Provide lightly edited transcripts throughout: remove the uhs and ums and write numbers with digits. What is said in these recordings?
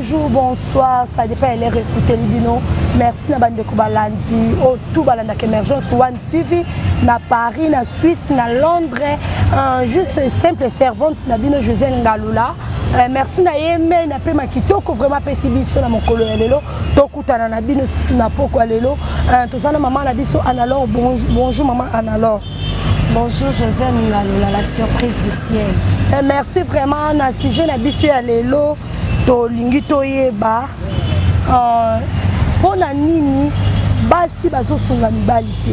Bonjour, bonsoir, ça dépend ya l'heure ekuteli bino. Merci na bandeko balandi oyo tout balandaka Emergence One TV na Paris, na Suisse, na Londres. Juste simple servante na bino Josiane Ngalula. Merci na ye me na pema kitoko vraiment apesi biso na mokolo ya lelo tokutana na bino susu na pokwa lelo. Toza na mama na biso Analor. Bonjour, bonjour maman Analor. Bonjour Josiane Ngalula, la surprise du ciel. Merci vraiment na sujet na biso ya lelo tolingi toyeba mpona nini basi bazosunga mibali te,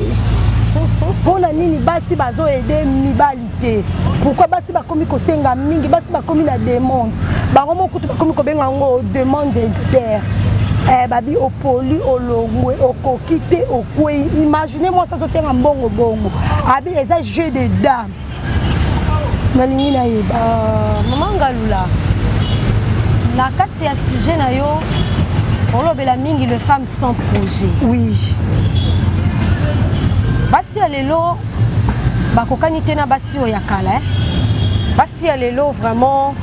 mpona nini basi bazoaider mibali te, pourquoi basi bakomi kosenga mingi, basi bakomi na demande bango mokutu bakomi kobenga yango demande inter babi opoli, olongwe, okoki te, okwei. Imagine mwasi azosenga mbongo bongo, abi eza jeu de dame. Nalingi nayeba. Mama Ngalula, na kati ya sujet na yo olobela mingi le femme sans projet. Basi ya lelo bakokani te na basi oyo ya kala, eh? Basi ya lelo vraiment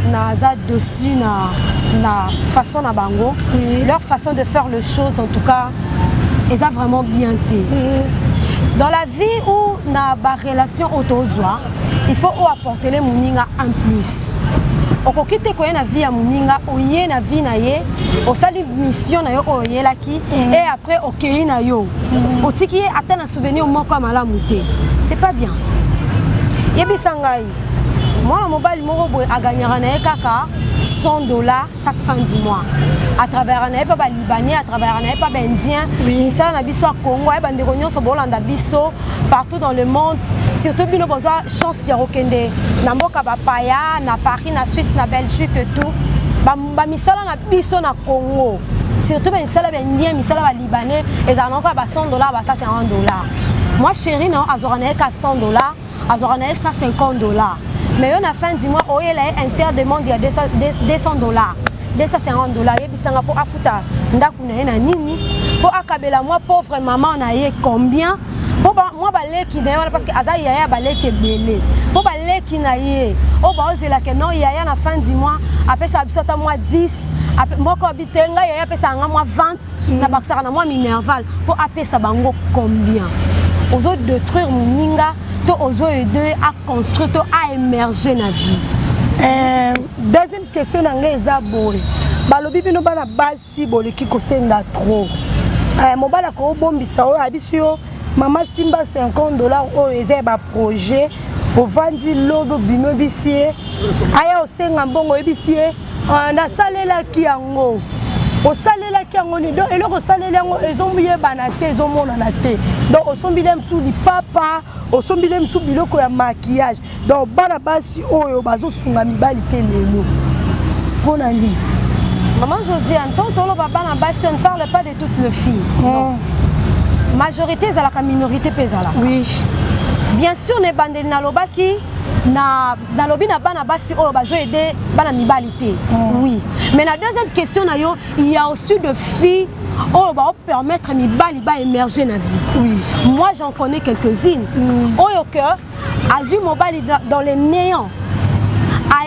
naza dessus na façon na bango, leur façon de faire les choses en tout cas eza vraiment bien te. Dans la vie ou na barelation oyo tozwa, il faut oyo apportele moninga un plus. Okoki te koya na vie ya moninga, oye na vie na ye, osali mission na yo oyo oyelaki et après okei na yo, otiki ye ata na souvenir moko ya malamu te. C'est pas bien. Yebisa ngai, mwana mobali moko boye aganyaka na ye kaka 100 $ chaque fin du mois, atravaillaka na ye mpe balibanais, atravaillaka na ye mpe baindien. Misala na biso ya Congo aye, bandeko nyonso bolanda biso partout dans le monde, surtout bino bozwa chance ya kokende na mboka bapaya, na Paris, na Suisse, na Belgique et tout, bamisala na biso na Congo, surtout bamisala baindien, misala balibanais, ezalaka na kaka ba 100 $, ba 150 $. Moi chéri na yo azwaka na ye ka 100 $, azwaka na ye 150 $, mais yo na fin du mois oyela ye interdemande ya 200 $, 250 $. Yebisanga, mpo afuta ndako na ye na nini? Mpo akabela mwa pauvre mama na ye combien? Mpo mwa baleki na ye wana, parce que aza yaya ya baleki ebele, mpo baleki na ye oyo baozelaka no yaya na fin du mois apesaka biso ata mwa 10, moko abi te, ngai yaya apesaka nga mwa 20, nabakisaka na mwa minerval, mpo apesa bango combien? Ozodétruire moninga to ozoaider à construire to à émerger na vie? Deuxième question na ngai eza boye: balobi bino bana basi boleki kosenga trop. Mobali akobombisa oyo abisi yo, mama simba 50 $ oyo eza ya baprojet, ovandi lobi obimi, oyebisi ye, aya osenga mbongo, oyebisi ye nasalelaki yango. Osalelaki yango nini? Donc eloko osaleli yango ezoyebana te, ezomonana te. Donc osombili mosusu lipapa, osombili mosusu biloko ya maquillage. Donc bana basi oyo bazosunga mibali te lelo, mpona nini? Maman Josiane, tant toloba bana basi, on ne parle pas de toutes les filles. Non. Majorité ezalaka, minorité mpe ezalaka. Bien sûr, na ebandeli nalobaki na nalobi na bana basi oyo bazoaider bana mibali te. Oui, mais na deuxième question na yo, il y a aussi de filles oyo baopermettre mibali baémerger na vie. Moi j'en connais quelques-unes oyo que azwi mobali dans le néant,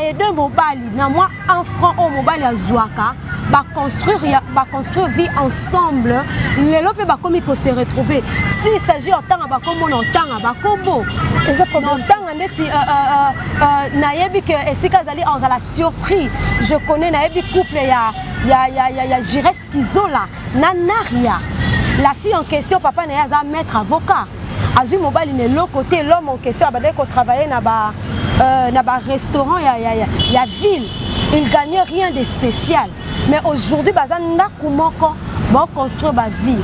aide mobali na mwa un franc oyo mobali azwaka, baconstruire vie ensemble. Lelo mpe bakomi kose retrouver. S'il s'agit otanga bakombo na otanga bakombo eza na problème. Otanga ndeti nayebi ke esika azali ozala surpris. Je connais, nayebi couple ya Jires Kizola na Naria. La fille en question, papa na ye aza maître avocat, azwi mobali na eloko te. L'homme en question abandaki kotravailler na barestaurant ya ville, il gagnait rien de spécial, mais aujourd'hui baza ndako moko, baoconstruire bavie.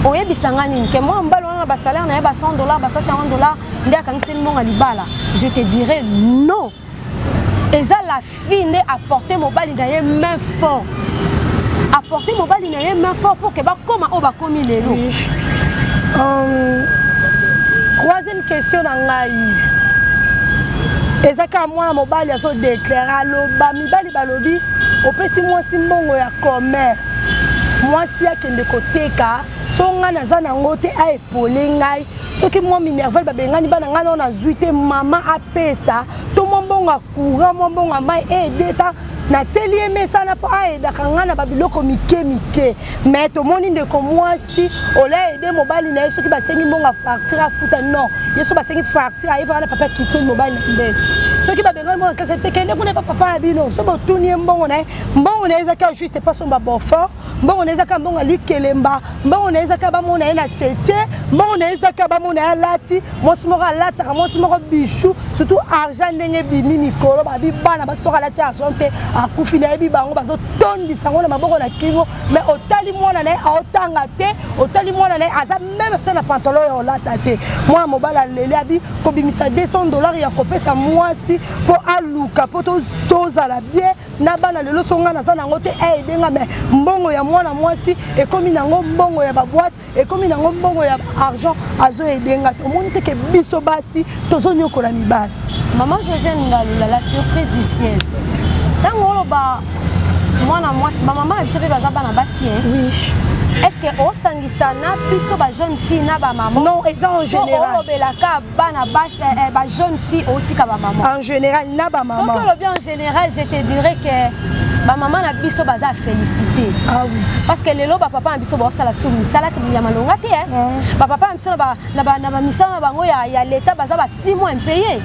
Oyebisanga nini ke mwa mobali wana na basalaire na ye ba 100 $, ba 150 $ nde akangiseli mbongo ya libala? Je te dirais non, eza la fille nde apporte mobali na ye main fort, apporte mobali na ye main fort pour ke bakóma oyo bakomi lelo. Oui. Troisième question na ngai eza kaka mwana mobali azodéclarer, aloba mibali balobi opesi mwasi mbongo ya commerce, mwasi akende koteka, so ngai naza nango te, aepole ngai soki mwa minerval babengani bana ngai nao nazwi te, mama apesa to mwa mbongo ya courant, mwa mbongo ya mai, aide ta Natieli ye mesana mpo ayedaka ngai na babiloko mike mike. Mais tomoni ndeko mwasi ola aide mobali na ye, soki basengi mbongo ya facture afuta, non, ye so basengi facture ayevaka na papa kitini mobali na mbele. Soki babengani mbongo na classe, ayebisi kende kuna epa papa na bino. So botuni ye mbongo na ye, mbongo na ye ezaki juste epa somba beaufort, mbongo na ye ezaka mbongo ya likelemba, mbongo na ye ezaka bamona ye na cheche, mbongo na ye ezaka bamona ye alati mwasi moko alataka mwasi moko bijou, surtout argent ndenge ebimi mikolo babi bana basi soki alati argent te akufi. Nayebi bango bazotondisa yango na maboko na kingo, mais otali mwana na ye aotanga te, otali mwana na ye aza même te na pantalon ya olata te. Mwana mobali aleli abi kobimisa 200 $ ya kopesa mwasi mpo aluka mpo tozala bien na bana. Lelo so ngai naza nango te, aide nga, mais mbongo ya mwana mwasi ekomi nango mbongo ya baboîte, ekomi nango mbongo ya argent, azoaider nga te. Omoni te ke biso basi tozonyokola mibali? Maman Josiane Ngalula, la surprise du ciel, ntango oloba mwana mwasi, bamama na biso mpe baza bana basi. Oui. Est ce que osangisa na biso bajeune fille na bamama? Non, eza en général. Olobelaka bana basi, bajeune fille, otika bamama? En général na bamama. Soki olobi en général, je te dirais que bamama na biso baza félicité. Ah oui. Parce que lelo bapapa na biso baosala su misala ya malonga te. Bapapa na biso na bamisala na bango ya leta baza ba 6 mois impayé,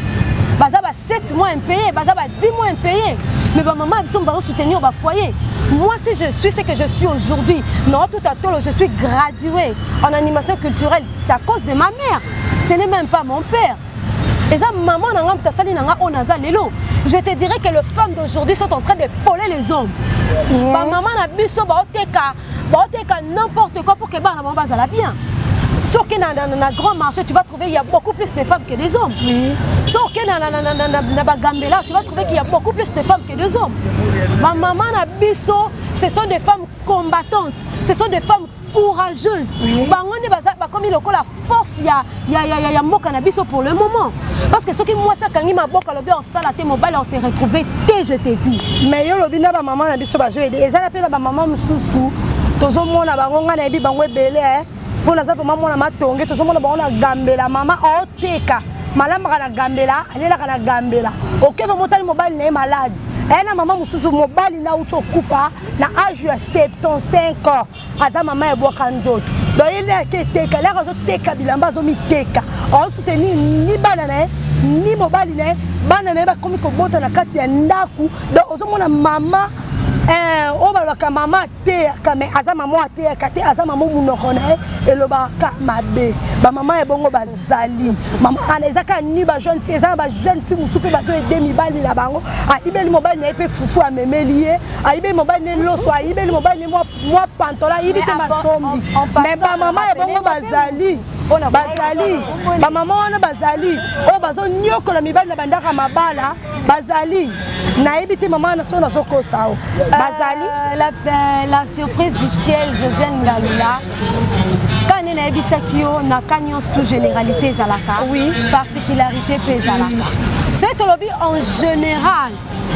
baza ba 7 mois impayé, baza ba 10 mois impayé, mais bamama na biso bazosoutenir bafoyer. Moi, si je suis ce que je suis aujourd'hui, non, tout à tolo, je suis graduée en animation culturelle, c'est à cause de ma mère, ce n'est même pas mon père, eza maman na nga moto asali na nga oyo naza lelo. Je te dirais que les femmes d'aujourd'hui sont en train de voler les hommes. Bamama na biso baoteka, baoteka n'importe quoi pour que bana bango bazala bien. Soki na grand marché, tu vas trouver il y a beaucoup plus de femmes que des hommes. Soki na bagambela, tu vas trouver qu'il y a beaucoup plus de femmes que des hommes. Bamama na biso, ce sont des femmes combattantes, ce sont des femmes courageuses. Bango nde bakomi lokola force ya mboka na biso pour le moment, parce que soki mwasi akangi maboko, alobi osala te, mobali ose retrouve te, je te dis. Mais yo olobi na bamama na biso bazoaider, eza na mpe na bamama mosusu tozomona bango, ngai nayebi bango ebele mpo naza vraiment mwana matonge. Tozomona bango na gambela, mama aoteka malambaka na gambela, alelaka na gambela, okeve motali mobali na ye malade aya na mama mosusu, mobali na auti okufa na age ya 75 ans, aza mama ebwaka nzoto. Donc ye nde ake eteka, laka azoteka bilamba, azomiteka, aosoutenir ni bana na ye ni mobali na ye. Bana na ye bakomi kobota na kati ya ndako. Donc ozomona mama oyo balobaka mama ateyaka, mais aza mama oyo ateyaka te, aza mama monoko na ye elobaka mabe. Bamama ebongo bazali mama ana eza kaka ni bajeune fille, eza na bajeune fille mosusu mpe bazoaider mibali na bango. Ayibeli mobali na ye mpe fufu, amemeli ye, ayibeli mobali na ye loso, ayibeli mobali na ye mwa pantalon, ayibi te masombi. Mais bamama ebongo bazali, bazali bamama wana bazali oyo bazonyokola mibali na bandaka mabala, bazali. Nayebi te mama wana so nazokosa o bazali. La surprise du ciel, Josiane Ngalula, kani nayebisaki yo na ka nyonso tu généralité ezalaka, particularité mpe ezalaka. Soki tolobi en général,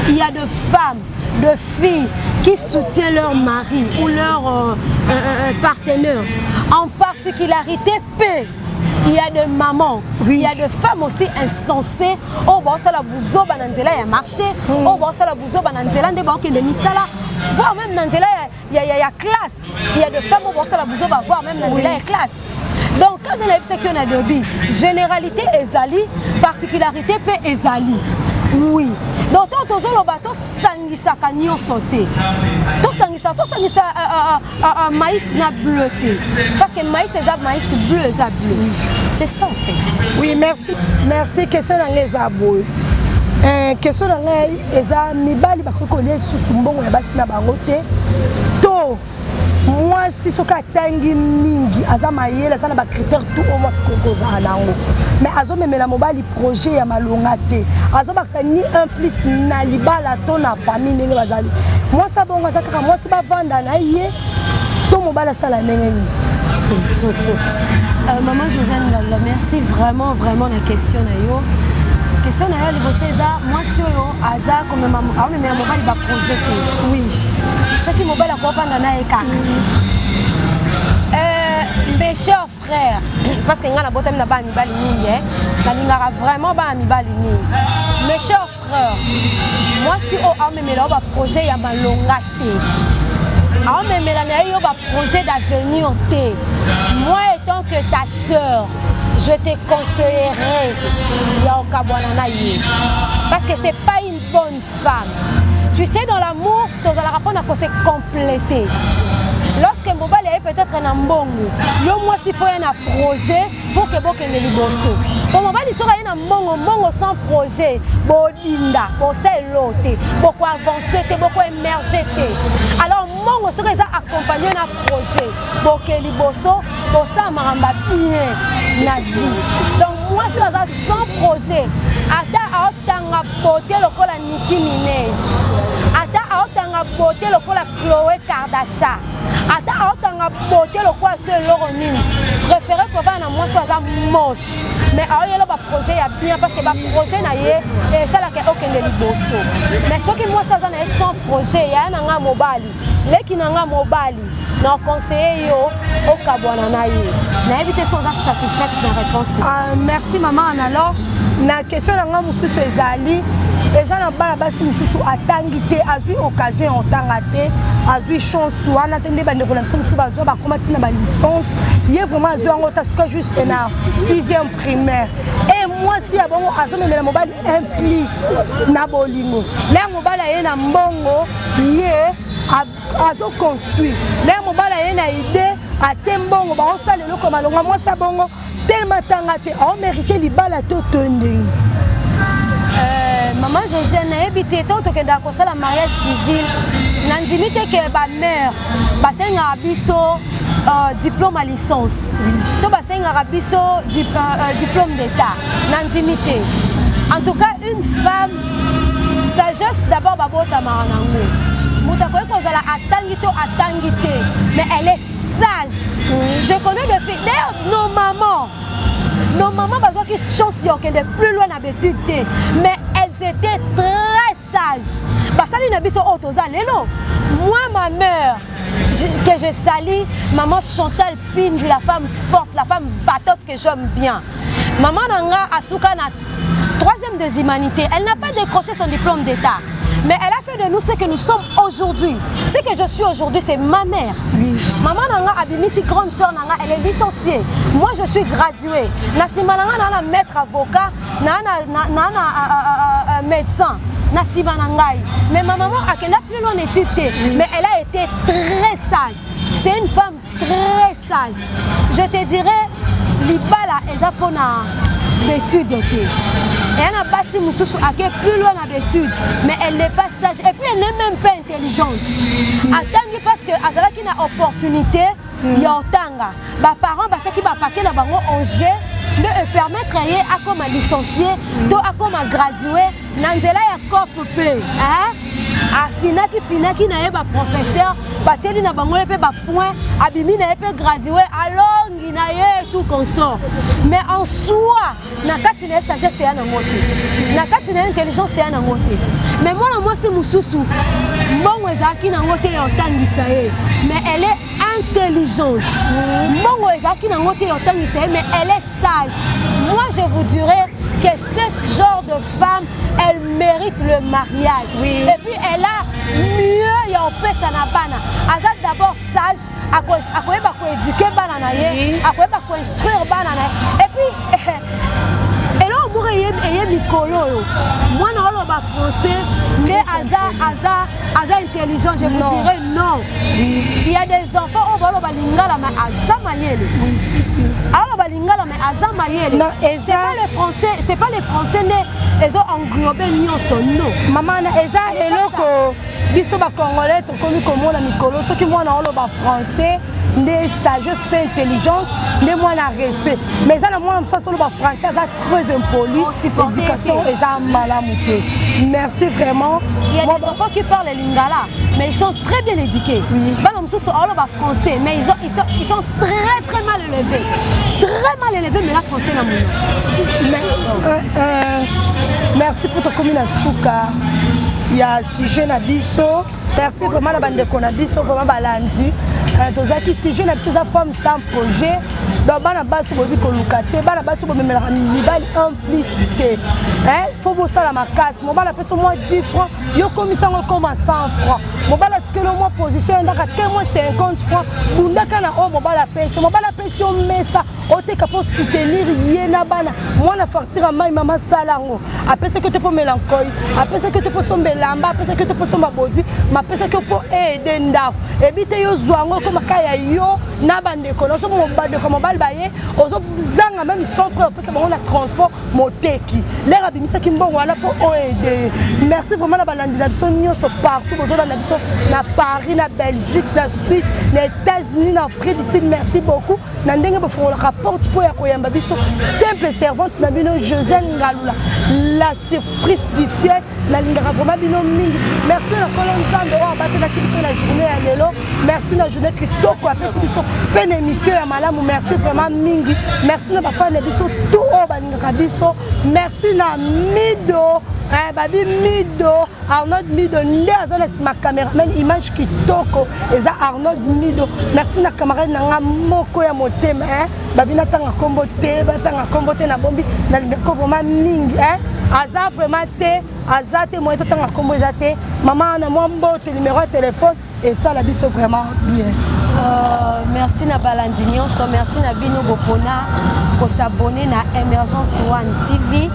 il y a de femmes, de filles qui soutiennent leur mari ou leur partenaire. En particularité mpe il y a de mamans, il y a de femmes aussi insensées oyo baosala buzoba na nzela ya marché, oyo baosala buzoba na nzela nde baokende misala, voire même na nzela ya classe. Il y a de femmes oyo baosala buzoba, voire même na nzela ya classe. Donc quand nayebisaki yo na début, généralité ezali, particularité mpe ezali, oui. Donc ntango tozoloba, tosangisaka nyonso te, tosangisa, tosangisa maïs na blé te, parce que maïs eza maïs, blé eza blé, c'est ça en fait. Oui, merci, merci. Question na ngai eza boye. Question na ngai eza: mibali bakoki kolia lisusu mbongo ya basi na bango te? To mwasi soki atangi mingi, aza mayele, aza na bacritère tout oyo mwasi akoki kozala nango, mais azomemela mobali projet ya malonga te, azobakisa ni un plus na libala to na famille ndenge bazali, mwasi abongo aza kaka mwasi bavanda na ye to mobali asala ndenge nini? Maman Josiane Ngalula, merci vraiment vraiment na question na yo. Question na yo liboso eza mwasi oyo aza komema, aomemela mobali baprojet te. Soki mobali akovanda na ye kaka, mes chers frères, parce que ngai nabotami na bana mibali mingi, nalingaka vraiment bana mibali mingi, mes chers. Erreur. Mwasi oyo aomemela yo baprojet ya malonga te, aomemela na ye yo baprojet d'avenir te. Moi, étant que ta sœur, je te conseillerais ya okabwana na ye, parce que c'est pas une bonne femme. Tu sais, dans l'amour, tozalaka mpona kose compléter. Lorsque mobali aye peut-être na mbongo, yo mwasi faut ya na projet pour que bokende liboso. Po mobali soki aye na mbongo, mbongo sans projet, bodinda, bosala elo te, bokoavance te, bokoémerge te. Alors mbongo soki eza accompagné na projet, boke liboso, bosala makambo ya bien na vie. Donc mwasi oyo aza sans projet, ata aotanga beauté lokola Nicki Minaj, ata aotanga beauté lokola Khloé Kardashian, ata aotanga beauté lokola so eloko nini, préféré kovanda na mwasi oyo aza moche mais aoyela baprojet ya bien, parce que baprojet na ye esalaka okende liboso. Mais soki mwasi aza na ye sans projet, yaya na nga mobali, leki na nga mobali, na conseiller yo okabwana na ye. Nayebi te so oza satisfaite na réponse na. Ah, merci mama. Alors na question na nga mosusu ezali, eza na bana basi mosusu atangi te, azwi occasion ya kotanga te, azwi chance wana te nde bandeko na biso mosusu bazwa, bakóma ntina balicence. Ye vraiment azwi yango ta suka juste na sixième primaire. E mwasi ya bongo azomemela mobali un plus na bolingo. Le mobali aye na mbongo, ye azoconstruire. Le mobali aye na idée, atie mbongo, baosala eloko malonga. Mwasi ya bongo telema tanga te, aomérite libala to to ndenge? Mama Josiane, nayebi te. Ntango tokendaka kosala mariage civil, nandimi te ke bamare basengaka biso diplôme ya licence to basengaka biso diplôme d'état. Nandimi te. En tout cas, une femme, sagesse d'abord babotamaka nango. Moto akoki kozala atangi to atangi te, mais elle est sage. Je connais des filles, d'ailleurs nos mamans bazwaki chance ya kokende plus loin na baétude te, mais elles étaient très sages. Basali na biso oyo toza lelo. Moi, ma mère que je salue, maman Chantal Pindi, la femme forte, la femme battante que j'aime bien, maman na nga asuka na troisième des humanités. Elle n'a pas décroché son diplôme d'état, mais elle a fait de nous ce que nous sommes aujourd'hui. Ce que je suis aujourd'hui, c'est ma mère. Maman na nga abimisi grande sœur na nga, elle est licenciée. Moi, je suis graduée. Na nsima na nga na na maître avocat, na médecin na nsima na ngai. Mais ma maman akenda plus loin étude te, mais elle a été très sage. C'est une femme très sage. Je te dirais, libala eza mpona baétude te. Eya na basi mosusu ake plus loin na baétude, mais elle n'est pas sage et puis elle n'est même pas intelligente. Atangi parce que azalaki na opportunité ya otanga, baparent batiaki bapake na bango en jeu nde epermettre ye akoma licencié to akoma gradué na nzela ya cope mpe afinaki finaki na ye, baprofesseur batieli na bango ye mpe bapoint, abimi na ye mpe gradué, alongi na ye, tout consort. Mais en soi, na kati na ye sagesse eya nango te, na kati na ye intelligence eya nango te. Mais mwana mwasi mosusu, mbongo ezalaki nango te ya otangisa ye, mais elle est intelligente. Mbongo ezalaki nango te ya otangisa ye, mais elle est sage. Moi, je vous dirais que cette genre de femme, elle mérite le mariage. Et puis elle a mieux ya opesa na bana. Aza d'abord sage, akoyeba koéduquer bana na ye, akoyeba koinstruire bana na ye. Et puis eloko moko eye mikolo oyo, mwana oloba français nde aza intelligent, je vous dirais non. Il y a des enfants oyo baloba lingala mais aza mayele. Oui, si, si. Aloba lingala mais aza mayele. Non, C'est pas le français, c'est pas le français nde ezo englobe nyonso, non. Mama, eza eloko biso bacongolais tokomi komona mikolo, soki mwana oloba français nde sagesse mpe intelligence, nde mwana respect. Mais eza na mwana mosusu oloba français, aza très impoli, éducation eza malamu te. Merci vraiment. Il y a des enfants qui parlent lingala, mais ils sont très bien éduqués. Bana mosusu oloba français, mais ils sont très très mal élevés, très mal élevés, mais la français na mono. Merci pour tokomi na suka ya sujet na biso. Merci vraiment na bandeko na biso, vraiment balandi. Tozalaki sujet na biso eza femme sans projet. Donc bana basi, boyebi koluka te. Bana basi, bomemelaka mibali en plus te. Faut bosala makasi. Mobali apesi mwa 10 francs, yo komisango ekoma 100 francs. Mobali atikeli yo mwa position ya ndako, atikeli mwa 50 francs, bundaka na oyo mobali apesi. Mobali apesi yo mesa, oteka mpo soutenir ye na bana. Mwana facture ya mai, mama sala yango. Apesaki yo te mpo mela nkoi, apesaki yo te mpo somba elamba, apesaki yo te mpo somba bodi, ma apesaki yo mpo aider ndako. Ebi te, yo zwa yango, ekomaka ya yo na bandeko nyonso. Bandeko mobali baye, ozozanga même centre opesa bango na transport. Moteki lere abimisaki mbongo wana mpo oaider. Merci vraiment na balandi na biso nyonso partout bozolanda biso, na Paris, na Belgique, na Suisse, na États-Unis, na Afrique du Sud. Merci beaucoup na ndenge bofungolaka porte mpo ya koyamba biso, simple servante na bino, Josiane Ngalula, la surprise du ciel. Nalingaka vraiment bino mingi. Merci na Nkolo Nzambe oyo abatelaki biso na journée ya lelo. Merci na journée kitoko apesi biso mpe na émission ya malamu. Merci vraiment mingi. Merci na bafans na biso tout oyo balingaka biso. Merci na Mido, babi Mido, Arnold Mido nde aza na nsima cameraman. Image kitoko eza Arnold Mido. Merci na camarade na nga moko ya motema, babi natanga nkombo te, batanga nkombo te, nabombi. Nalingako vraiment mingi. Aza vraiment te, aza te moye totanga nkombo eza te. Mama na mwa mbote, numéro ya telefone esala biso vraiment bien. Merci na balandi nyonso. Merci na bino bopona kos'abonner na Émergence One TV.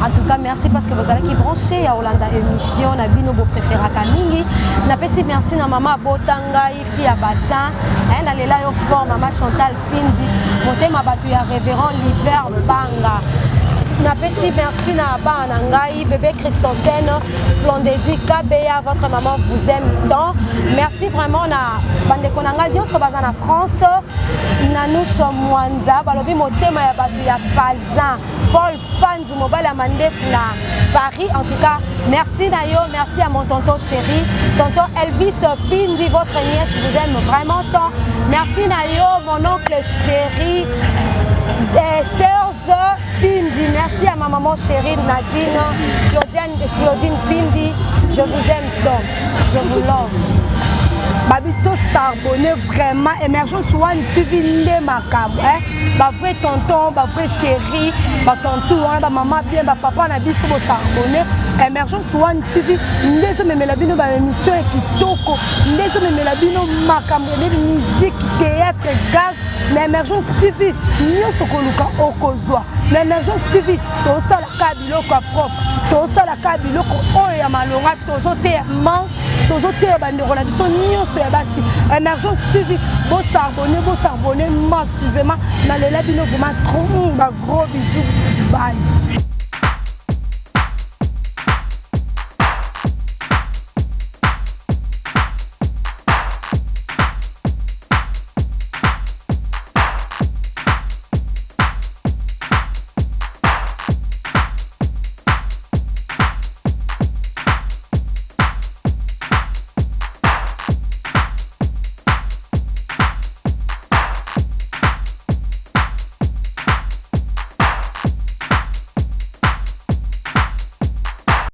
En tout cas, merci parce que bozalaki branché ya kolanda émission na bino bopréféraka mingi. Napesi merci na mama abota ngai, fi ya bassin, nalela yo fort, mama Chantal Pindi, motema bato ya révérend Liver Banga. Napesi merci na bana na ngai, bébé Christensen, Splendedi Kabeya, votre maman vous aime tant. Merci vraiment na bandeko na ngai nyonso baza na France, Nanusho Mwanza, balobi motema ya bato ya Pazin, Paul Panzi, mobali ya mandefu na Paris. En tout cas, merci na yo. Merci à mon tonton chéri, tonton Elvis Pindi, votre nièce vous aime vraiment tant. Merci na yo, mon oncle chéri, Serge Pindi. Merci à ma maman chérie Nadine, Claudiane, Claudine Pindi. Je vous aime tant, je vous love. Babi tos'abonner vraiment, Émergence One TV nde makambo. Bavrai tonton, bavrai chéri, batonti wana, bamama bien, bapapa na biso, bos'abonner. Émergence One TV nde ezomemela bino baémission ya kitoko, nde ezomemela bino makambo ebebi, musique, théâtre, gag. Na Émergence TV nyonso koluka okozwa. Na Émergence TV tosalaka biloko ya propre, tosalaka biloko oyo ya malonga, tozoteya mans, tozoteya bandeko na biso nyonso ya basi. Émergence TV, bos'abonner, bos'abonner massivement. Nalela bino vraiment trop. Bagros bisous, bye.